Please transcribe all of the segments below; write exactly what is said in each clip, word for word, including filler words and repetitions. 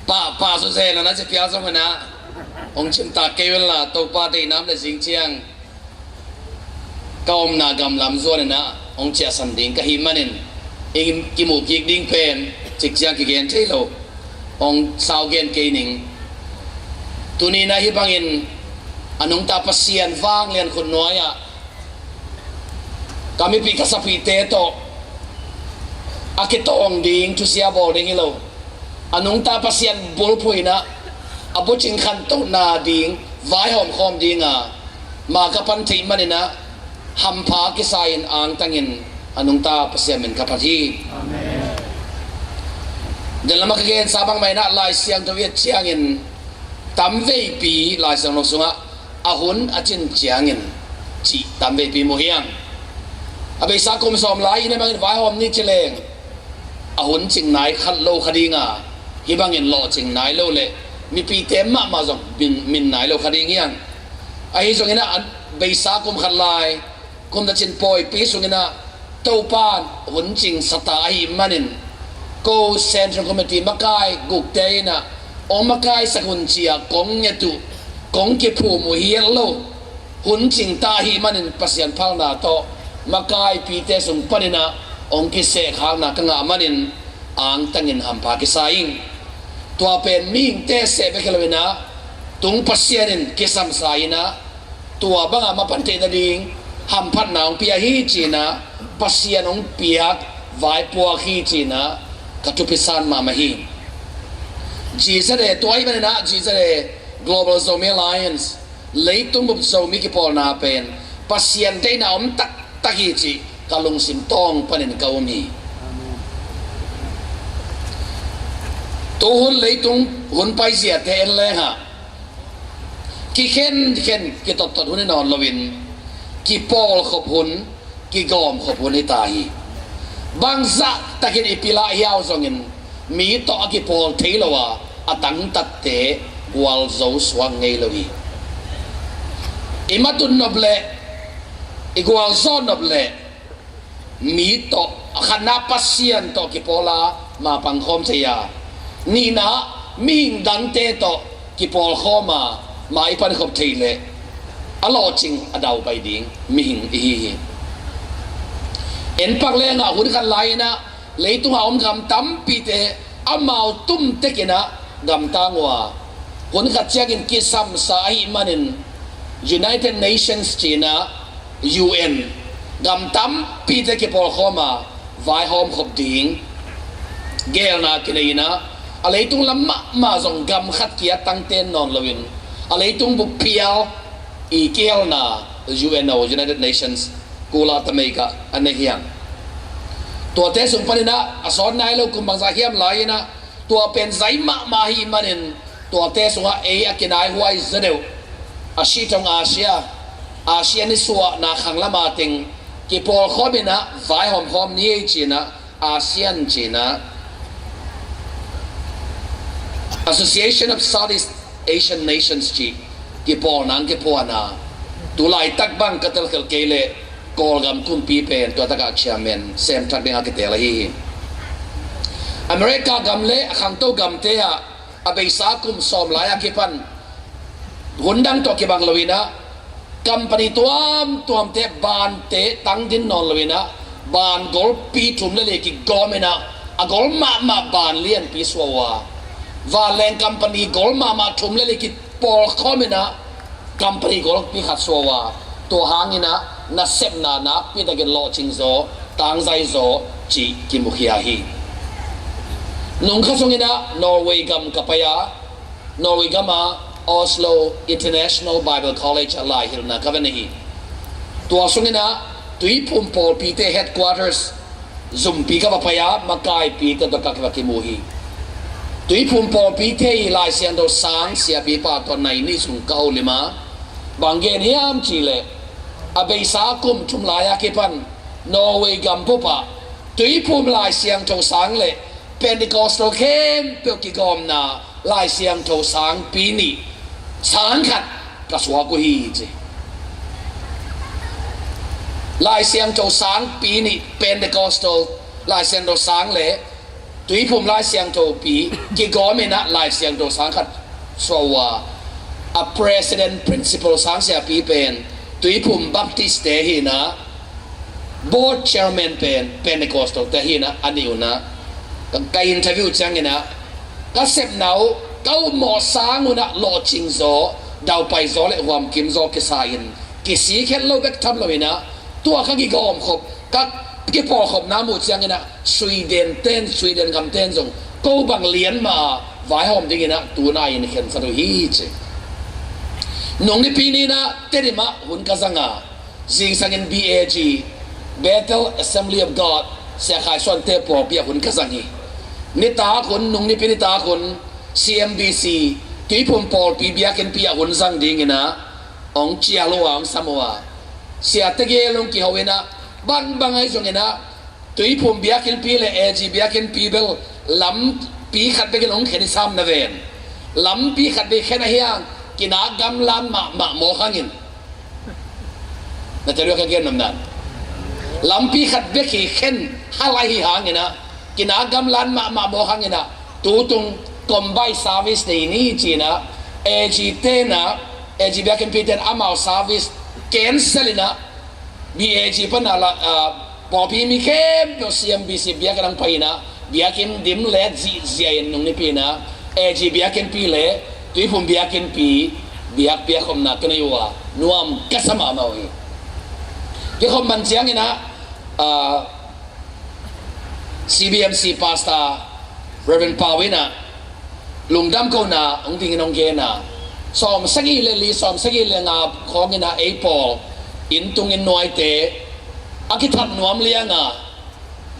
Pah pah suzen a na ci pial zong hi na, hong cimtak kei un la, Topa deihna om le zing ciang ka omna gam lam zuan hi na, hong ciahsan ding ka hih manin, i kimuh kik ding pen cik ciang kigen thei lo, hong sau gen kei ning. Tuni na hih bangin a nungta Pasian vanglian khut nuai-ah ka mipih ka sapihte tawh a kitawng ding thusia bawl ding hi lo. A nungta Pasian bulphuh in ah a bucing khantohna ding vaihawm khawm ding a, ma ka pan theih manin ah hampha kisa-in angtangin a nungta Pasian min ka phat hi. Amen. Tua lamah ka gensa bangmah in ah Lai Siangtho i et ciangin tamveipi Lai Siangtho sungah a hun a cin ciangin cih tamveipi mu hi hang. A beisa kum sawm lai in a bangin vaihawm ni ci leng a hun cing nai khat lo kha ding a, hih bangin lawhcing nai lo le mipite mahmah zong min, min nai lo kha ding hi hang. Ahi zongin ah a beisa kum khat lai, kum tacin pawipi sungin ah Topa in hun cing sa ta ahih manin, ko Central Committee makai gukte in ah hong makaisak un ci-a kong nget uh, kong kiphum uh hi het lo. Hun cing ta ahih manin Pasian phalna tawh makaipite sung panin ah hong kisehkhakna ka ngah manin angtangin hampha kisa ing. Tua pen mihingte seh bek hi lo in ah, tung Pasian in kisamsa in ah, tua banga mapan theih nading hamphatna hong pia hi ci-in ah Pasian hong piak vaipuak hi ci-in ah ka thupi san mahmah hi. G Z A, tua ahih manin ah G Z A, Global Zomi Alliance, leitung bup Zomi kipawlna pen Pasian deihna om taktak hi cih ka lungsim tawng panin ka um hi. Tu hun leitung hun paiziate en leng ah kikhenkhen kitottot hun hi nawn loin kipawlkhop hun, kigawmkhop hun hi ta hi. Bangzah takin i pil ah hiau zongin mi tawh a kipawl thei lo a, a tangtatte gualzo suak ngei lo hi. I matut nop leh, i gualzawh nop leh, mi tawh, a khatna Pasian tawh kipawl a, ma pangkhawm thei a, nihna mihing dangte tawh kipawlkhawm a, ma i pankhop thei leh a lawhcing a daupai ding mihing i hi hi. En pak leng ah hun khat lai-in ah leitunga om gam tampite amau tum tekin ah gamtang uh a, hun khat ciangin kisamsa ahih manin United Nations ci-in ah U N gam tampite kipawlkhawm a, vaihawmkhop ding geelna kinei in ah, a leitung lam mahmah zong gam khat kia tangten nawn loin a leitung bup phial i kihelna U N O, United Nations, kula tamei kah a nei hi hang. Tuate sung panin ah a sawt nai lo kum bangzah hiam lai-in ah, tua pen zai mahmah ahih manin tuate sungah ei a kinaihuai zaw deuh, a sih thong Asia, Asia nisuahna khang lam a teng kipawlkhawm in ah vaihawmkhawm ni ei ci-in ah, Asia ci-in ah, Association of Southeast Asian Nations cih kipawlna ang kiphuan a, tu laitak bang ka telkhial kei leh Kawlgam kumpi pen tua takah chairman sem thak dingah kiteel ahi hi. America gam le a khangto gamte ah a beisa kum sawm lai-a kipan hun dang tawh kibang loin ah, company tuamtuamte bante tangdin nawn loin ah, ban golpi thum le li kigawm in ah, a gol mahmah ban lianpi suah uh a, vanleng company gol mahmah thum le li kipawlkhawm in ah, company golpi khat suah uh a, tua hangin ah nasepna nakpi takin lawhcing zaw, tangzai zaw cih kimukhia hi. Nung khat sungin ah Norway gam ka pai a, Norway gama Oslo International Bible College ah laihilhna ka va nei hi. Tua sungin ah Tuiphum pawlpite headquarters zumpi ka va pai a, makaipite tawh ka va kimu hi. Tuiphum pawlpite i Lai Siangtho sang siapipa tawh nai nih sung ka holim a, bang gen hiam cih leh, a beisa kum thum lai-a kipan Norway gam bup ah Tuiphum Lai Siangtho sang le Pentecostal khempeuh kigawmna Lai Siangtho sangpi nih, sang khat ka suak uh hi ci. Lai Siangtho sangpi nih, Pentecostal Lai Siangtho sang le Tuiphum Lai Siangtho pi kigawm in ah Lai Siangtho sang khat suah uh a, a president principal sang siapi pen Tuiphum Baptist te hi in ah, board chairman pen Pentecostal te hi in ah, a nih un ah ka, ka interview ciangin ah ka sepna uh, ka upmawh sang un ah lawhcing zaw, daupai zaw le huamkim zaw kisa in, kisik het lo bek tham lo in ah, tua ka kigawm khop, ka kipawlkhopna muh ciangin ah Sweden ten, Sweden gam ten zong ko bang lian mah a vaihawm dingin ah tu nai-in khensat uh hi ci. Nung nipi ni-in ah Tedim ah hun ka zang a, zingsangin B A G, Bethel Assembly of God, Sia Khai Suan te pawlpi ah hun ka zang hi. Nitak hun, nung nipi nitak hun, C M B C, Tuiphum pawlpi biakinnpi ah hun zang dingin ah hong cial uh a, hong sam uh a, siate gel hong kiho in ah, bangbang ahi zongin ah Tuiphum biakinnpi le A G biakinnpi bel lampi khat bekin hong khen i sam na ven. Lampi khat bek khen ahi hang, kinak gamlan mahmah mawk hangin, na tel uh a ka gen nopna, lampi khat bek hi khen hal ahi hangin ah, kinak gamlan mahmah mawk hangin ah, tutung combine service nei ni ci-in ah, A G ten ah, A G biakinnpi ten amau service cancel in ah, B A G pan a la, ah, pawlpi mi khempeuh C M B C biakinn hong pai in ah, biakinn dim le zihziah in nung nipi in ah A G biakinnpi le Tuiphum biakinnpi biak, biakkhopna ka nei uh a, nuam ka sa mahmah uh hi. Kikhop man ciangin ah, ah, C B M C pastor Reverend Pau in ah lungdam kohna hong dingin hong gen a, sawm sagih le li, sawm sagih le nga khawngin ah ei pawl, inn tungin nuaite a kithat nuam liang a,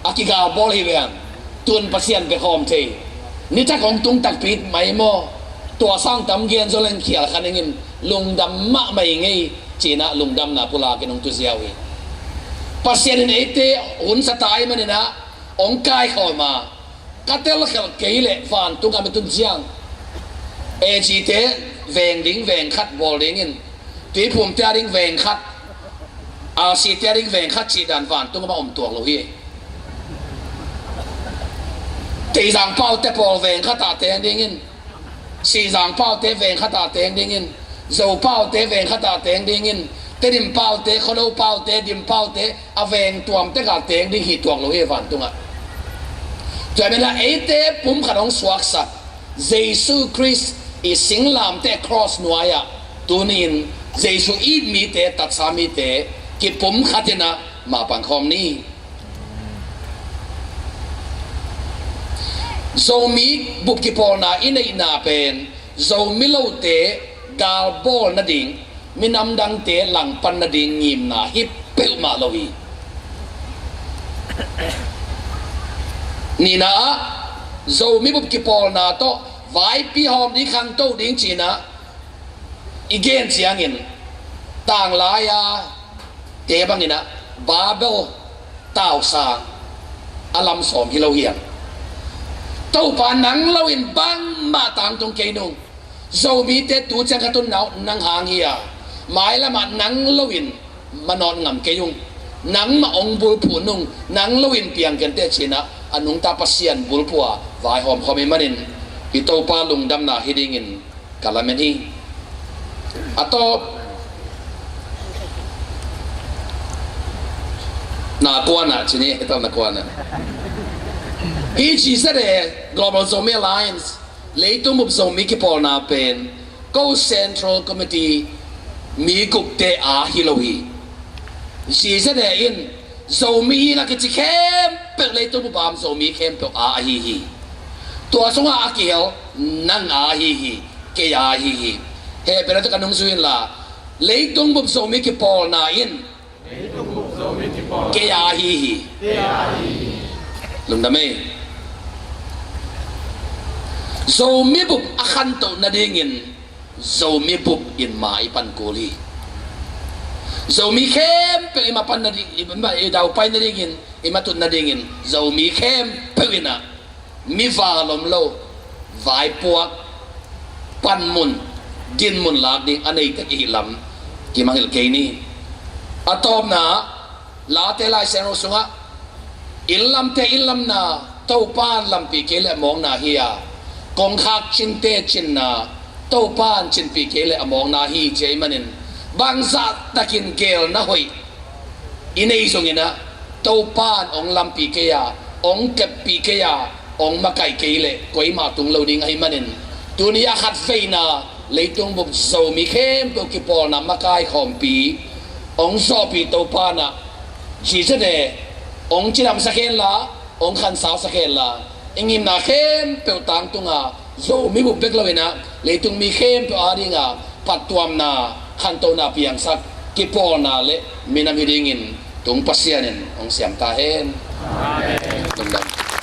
a kigal bawl hi ve hang. Tun Pasian bek hawm thei. Nitak hong tung takpi mai maw? Tua sang tam gen zaw leng khial kha ning in, lungdam mahmah ing ei ci-in ah lungdamna pulak in hong tuzia uh hi. Pasian in eite hun sa ta ahih manin ah hong kaikhawm a, ka telkhelh kei leh vantung a mi tun ciang, A G te veng ding veng khat bawl dingin, Tuiphum te a ding veng khat, R C te a ding veng khat cih dan vantung a mah om tuak lo hi. Teizang pau te pawl veng khat ah teng dingin, Sihzang pau te veng khat ah teng dingin, Zo pau te veng khat ah teng dingin, Tedim pau te, Khuado pau te, Dim pau te, a veng tuam tek ah teng ding hi tuak lo hi vantung ah. Tua ahih manin ah eite pum khat hong suaksak Jesu Khrist i singlamteh cross nuai ah, tuni-in Jesu it mite, tatsa mite kipum khat in ah mapang khawm ni. Zomi bup kipawlna i neihna pen Zomi lote galbawl nading, minam dangte langpan nading ngimna hi peuhmah lo hi. Nihna ah, Zomi bup kipawlna tawh vaipi hawm ding, khangto ding ci-in ah i gen ciangin, tanglai-a te bangin ah Babel tausang a lam sawm hi lo hi hang. Topa nang loin bangmah tangtung kei nung. Zomite tu ciang ka tunna uh nang hang hi a, mailam ah nang loin manawt ngam kei ung. Nangmah hong bulphuh nung, nang loin piang kenteh ci-in ah a nungta Pasian bulphuh a vaihawm khawm ahih manin i Topa lungdamna hi dingin ka lamen hi. A tawp, na kuan ah ci ni, a tawp na kuan ah. Hih G Z A, Global Zomi Alliance, Leitung Bup Zomi Kipawlna pen ko Central Committee mi gupte a hi lo hi. G Z A in Zomi hi na kici khempeuh, leitung bup a om Zomi khempeuh a ahi hi. Tua sungah a kihel nang a ahi hi, kei a ahi hi. Hehpihna tawh ka nungzui inla, Leitung Bup Zomi Kipawlna in kei a ahi hi. Lungdam ei. Zomi bup a khantoh nadingin Zomi bup in ma i pan kul hi. Zomi khempeuh i ma pan nading, i ma, i daupai nadingin, i ma tut nadingin Zomi khempeuh in ah mi val om lo, vaipuak, panmun, dinmun lak ding a nei tek i hih lam kimangngilh kei ni. A tawpna, Late Lai Siangtho sungah, inn lamte inn lamna, Topan lampi kei le a mawkna hi a, kongkhak cinte cinna Topan cinpih kei le a mawkna hi ci ahih manin, bangzah takin geelna hoih i nei zongin ah, Topan hong lampi kei a, hong keppih kei a, hong makaih kei leh koimah tung lo ding ahih manin, tuni a khatveina leitung bup Zomi khempeuh kipawlna makai khawmpi hong zawhpih Topan ah, Jesuh ne, hong cidamsak hen la, hong khansausak hen la, i ngimna khempeuh tangtunga, Zomi bup bek lo-in ah, leitung mi khempeuh adinga phattuamna, khantohna piangsak, kipawlna le minam hi dingin tung Pasian in hong siam ta hen. Amen. Lungdam.